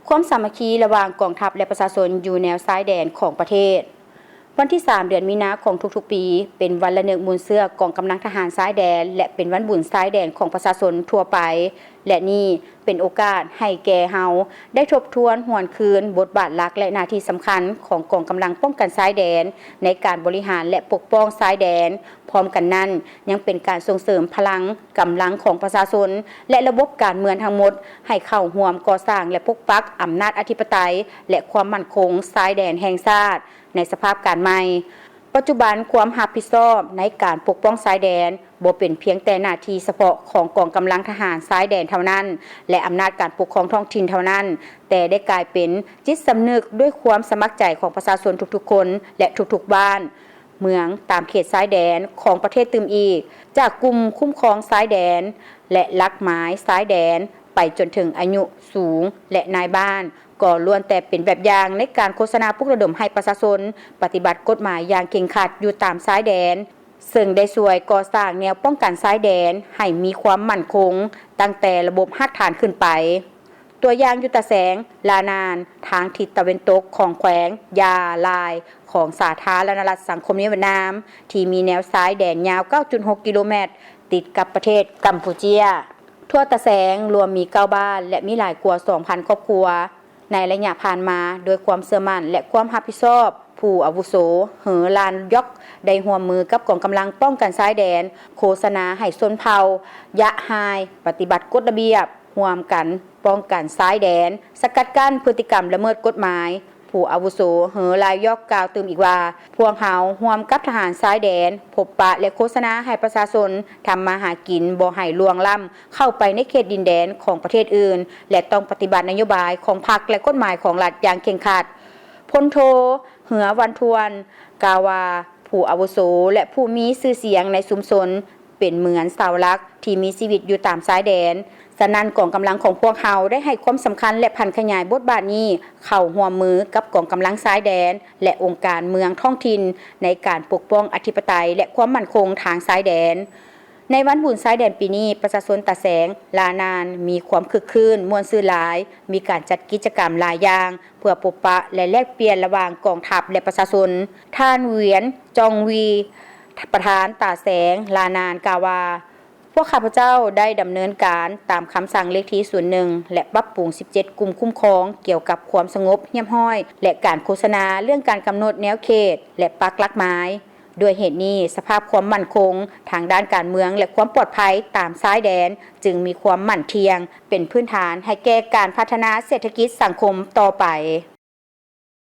ຄວາມສາມັກຄີລະຫວ່າງກອງທັບ ແລະ ປະຊາຊົນຢູ່ແນວຊາຍແດນຂອງປະເທດ. ວັນທີສາມ ເດືອນມີນາຂອງທຸກໆປີ ເປັນວັນລະນຶກມູນເຊື້ອກອງກຳລັງທະຫານຊາຍແດນ ແລະ ເປັນວັນບຸນຊາຍແດນຂອງປະຊາຊົນທົ່ວໄປ ແລະ ນີ້ເປັນໂອກາດໃຫ້ແກ່ເຮົາໄດ້ທົບທວນຫວນຄືນບົດບາດຫຼັກ ແລະ ໜ້າທີ່ສຳຄັນຂອງກອງກຳລັງປ້ອງກັນຊາຍແດນ ໃນການບໍລິຫານ ແລະ ປົກປ້ອງຊາຍແດນ. ພ້ອມກັນນັ້ນ, ຍັງເປັນການສົ່ງເສີມພະລັງກຳລັງຂອງປະຊາຊົນ ແລະ ລະບົບການເມືອງທັງໝົດ ໃຫ້ເຂົ້າຮ່ວມກໍ່ສ້າງ ແລະ ປົກປັກອຳນາດອະທິປະໄຕ ແລະ ຄວາມໝັ້ນຄົງຊາຍແດນແຫ່ງຊາດໃນສະພາບການໃໝ່. ປັດຈຸບັນ, ຄວາມຮັບຜິດຊອບໃນການປົກປ້ອງຊາຍແດນ ບໍ່ເປັນພຽງແຕ່ໜ້າທີ່ສະເພາະຂອງກອງກຳລັງທະຫານຊາຍແດນເທົ່ານັ້ນ ແລະ ອຳນາດການປົກຄອງທ້ອງຖິ່ນເທົ່ານັ້ນ, ແຕ່ໄດ້ກາຍເປັນຈິດສຳນຶກດ້ວຍຄວາມສະໝັກໃຈຂອງປະຊາຊົນທຸກໆຄົນ ແລະ ທຸກໆບ້ານ ເມືອງຕາມເຂດຊາຍແດນຂອງປະເທດຕື່ມອີກ, ຈາກກຸ່ມຄຸ້ມຄອງຊາຍແດນ ແລະ ຫຼັກໝາຍຊາຍແດນ ໄປຈົນເຖິງອາຍຸສູງ ແລະ ນາຍບ້ານ, ກໍລ້ວນແຕ່ເປັນແບບຢ່າງໃນການໂຄສະນາປຸກລະດົມໃຫ້ປະຊາຊົນປະຕິບັດກົດໝາຍຢ່າງເຄັ່ງຄັດຢູ່ຕາມຊາຍແດນ, ເຊິ່ງໄດ້ຊ່ວຍກໍ່ສ້າງແນວປ້ອງກັນຊາຍແດນໃຫ້ມີຄວາມໝັ້ນຄົງຕັ້ງແຕ່ລະບົບຮາກຖານຂຶ້ນໄປ. ຕົວຢ່າງຢູ່ຕາແສງ, ລານານ, ທາງທິດຕາເວັນຕົກຂອງແຂວງຢາລາຍ ຂອງສາທາລະນະລັດສັງຄົມນິຍະຫວຽດນາມ ທີ່ມີແນວຊາຍແດນຍາວ ເກົ້າຈຸດຫົກ ກິໂລແມັດ ຕິດກັບປະເທດກຳປູເຈຍ. ທົ່ວຕາແສງລວມມີເກົ້າບ້ານ ແລະ ມີຫຼາຍກວ່າ ສອງພັນ ຄອບຄົວ. ໃນໄລຍະຜ່ານມາ, ດ້ວຍຄວາມເຊື່ອໝັ້ນ ແລະ ຄວາມຮັບຜິດຊອບ, ຜູ້ອາວຸໂສ ເຮີ ລານຢອກ ໄດ້ຮ່ວມມືກັບກອງກຳລັງປ້ອງກັນຊາຍແດນ ໂຄສະນາໃຫ້ຊົນເຜົ່າ ຢະຮາຍ ປະຕິບັດກົດລະບຽບ, ຮ່ວມກັນປ້ອງກັນຊາຍແດນ, ສະກັດກັ້ນພຶດຕິກຳລະເມີດກົດໝາຍ. ຜູ້ອາວຸໂສ ເຮີ ລາຍຢອກ ກ່າວຕື່ມອີກວ່າ, ພວກເຮົາຮ່ວມກັບທະຫານຊາຍແດນ ພົບປະ ແລະ ໂຄສະນາໃຫ້ປະຊາຊົນທຳມາຫາກິນບໍ່ໃຫ້ລ່ວງລ້ຳເຂົ້າໄປໃນເຂດດິນແດນຂອງປະເທດອື່ນ ແລະ ຕ້ອງປະຕິບັດນະໂຍບາຍຂອງພັກ ແລະ ກົດໝາຍຂອງລັດຢ່າງເຄັ່ງຄັດ. ພົນໂທ ເຮືອ ວັນທວນ ກ່າວວ່າ, ຜູ້ອາວຸໂສ ແລະ ຜູ້ມີຊື່ສຽງໃນຊຸມຊົນ ເປັນເໝືອນເສົາຫຼັກທີ່ມີຊີວິດຢູ່ຕາມຊາຍແດນ. ສະນັ້ນ, ກອງກຳລັງຂອງພວກເຮົາໄດ້ໃຫ້ຄວາມສຳຄັນ ແລະ ຜັນຂະຫຍາຍບົດບາດນີ້ເຂົ້າຮ່ວມມືກັບກອງກຳລັງຊາຍແດນ ແລະ ອົງການເມືອງທ້ອງຖິ່ນ ໃນການປົກປ້ອງອະທິປະໄຕ ແລະ ຄວາມໝັ້ນຄົງທາງຊາຍແດນ. ໃນວັນບຸນຊາຍແດນປີນີ້, ປະຊາຊົນຕາແສງ, ລານານ ມີຄວາມຄຶກຄື້ນມ່ວນຊື່ນຫຼາຍ, ມີການຈັດກິດຈະກຳຫຼາຍຢ່າງ ເພື່ອພົບປະ ແລະ ແລກປ່ຽນລະຫວ່າງກອງທັບ ແລະ ປະຊາຊົນ. ທ່ານ ຫວຽນ ຈອງວີ ປະທານຕາແສງ, ລານານ ກ່າວວ່າ, ພວກຂ້າພະເຈົ້າໄດ້ດຳເນີນການຕາມຄຳສັ່ງເລກທີສູນໜຶ່ງ ແລະ ປັບປຸງສິບເຈັດກຸ່ມຄຸ້ມຄອງກ່ຽວກັບຄວາມສະຫງົບຮຽບຮ້ອຍ ແລະ ການໂຄສະນາເລື່ອງການກຳນົດແນວເຂດ ແລະ ປັກຫຼັກໝາຍ. ດ້ວຍເຫດນີ້, ສະພາບຄວາມໝັ້ນຄົງທາງດ້ານການເມືອງ ແລະ ຄວາມປອດໄພຕາມຊາຍແດນຈຶ່ງມີຄວາມໝັ້ນທ່ຽງ, ເປັນພື້ນຖານໃຫ້ແກ່ການພັດທະນາເສດຖະກິດສັງຄົມຕໍ່ໄປ.